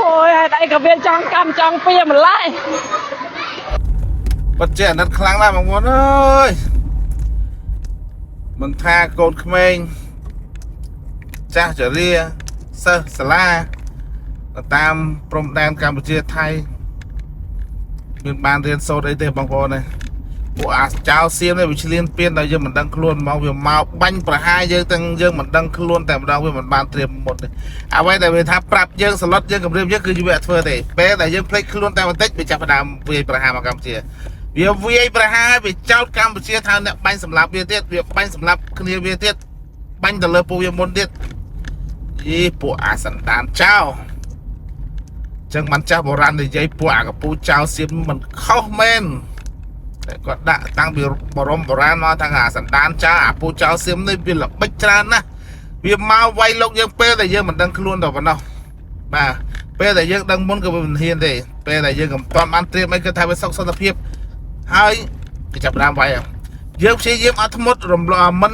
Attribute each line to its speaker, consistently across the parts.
Speaker 1: អូយហេតុអីក៏វាចង់កម្មចង់ពៀម្ល៉េះ
Speaker 2: ពិតជាអាណិតខ្លាំងណាស់បងប្អូនអើយមិនថាកូនក្មេងចាស់ជរាសិស្សសាលាទៅតាមព្រំដែនកម្ពុជាថៃមានបានរៀនសូត្រអីទេបងប្អូនណាពួកអាចោលសៀមនេះវាឆ្លៀនពៀនដល់យើងមិនដឹងខ្លួនមកវាមកបាញ់ប្រហារយើងទាំងយើងមិនដឹងខ្លួនតែម្ដងវាមិនបានត្រៀមមុនទេអ្វីដែលវាថាប្រាប់យើងសឡុតយើងគម្រាមយើងគឺវាអត់ធ្វើទេពេលដែលយើងភ្លេចខ្លួនតែបន្តិចវាចាប់ផ្ដើមវាយប្រហារមកកម្ពុជា វាវាយប្រហារវាចោតកម្ពុជាថាអ្នកបាញ់សម្លាប់វាទៀតវាបាញ់សម្លាប់គ្នាវាទៀតបាញ់ទៅលើពួកវាមុនទៀតយីពួកអាសន្តានចោលចឹងបានចាស់បុរាណនិយាយពួកអាកពូចោលសៀមមិនខុសមែនតែគាត់ដាក់តាំងពីបរមបុរាណមកថាអាសន្តានចោលអាពូចោលសៀមនេះវាល្បិចច្រើនណាស់វាមកវាយលោកយើងពេលដែលយើងមិនដឹងខ្លួនដល់ប៉ុណ្ណោះបាទពេលដែលយើងដឹងមុនក៏វាមិនហ៊ានទេពេលដែលយើងកំតាន់បានត្រៀមអីគឺថាវាសុខសន្តិភាព ហើយគេចាប់ផ្ដើមវាយហើយយើងព្យាយាមអត់ធ្មត់រំលងមិន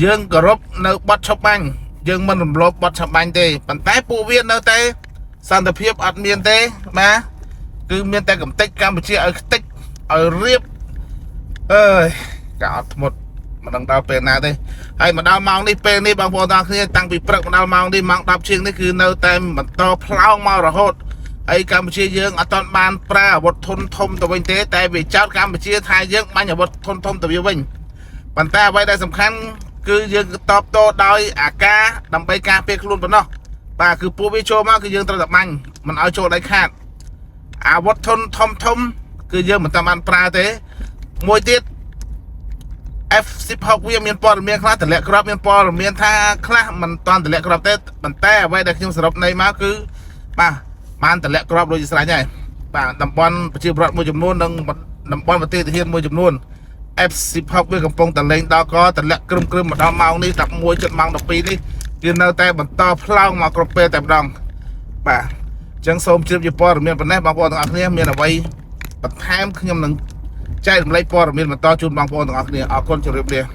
Speaker 2: យើងគោរពនៅបទឈប់បាញ់យើងមិនរំលោភបទឈប់បាញ់ទេប៉ុន្តែពួកវានៅតែសន្តិភាពអត់មានទេបាទគឺមានតែកំទេចកម្ពុជាឲ្យខ្ទេចឲ្យរៀបអើយការអត់ធ្មត់មិនដឹងដល់ពេលណាទេហើយមកដល់ម៉ោងនេះពេលនេះបងប្អូនទាំងអស់គ្នាតាំងពីព្រឹកមកដល់ម៉ោងនេះម៉ោង10ជាងនេះគឺនៅតែបន្តផ្លោងមករហូត ហើយកម្ពុជាយើងអត់ទាន់បានប្រើអាវុធធុនធំទៅវិញទេតែវាចោទកម្ពុជាថាយើងបាញ់អាវុធធុនធំទៅវាវិញប៉ុន្តែអ្វីដែលសំខាន់គឺយើងតបតដោយអាការដើម្បីការពារខ្លួនប៉ុណ្ណោះបាទគឺពួកវាចូលមកគឺយើងត្រូវតែបាញ់មិនឲ្យចូលដាច់ខាតអាវុធធុនធំធំគឺយើងមិនតាមបានប្រើទេមួយទៀត F16 វាមានព័ត៌មានខ្លះតម្លាក់គ្រាប់មានព័ត៌មានថាខ្លះមិនតាន់តម្លាក់គ្រាប់ទេប៉ុន្តែអ្វីដែលខ្ញុំសរុបន័យមកគឺបាទបានតម្លាក់គ្រាប់ដូចជាស្រេចហើយបាទតំបន់ប្រជាពលរដ្ឋមួយចំនួននិងតំបន់ប្រទេសទាហានមួយចំនួន F16 វាកំពុងតលេងដល់កតម្លាក់ក្រឹមក្រឹមមកដល់ម៉ោងនេះ11ជិតម៉ោង12នេះគឺនៅតែបន្តផ្លោងមកគ្រប់ពេលតែម្ដងបាទអញ្ចឹងសូមជ្រាបជាព័ត៌មានប៉ុណ្ណេះបងប្អូនទាំងអស់គ្នាមានអ្វីបន្ថែមខ្ញុំនឹងចែករំលែកព័ត៌មានបន្តជូនបងប្អូនទាំងអស់គ្នាអរគុណជម្រាបលា។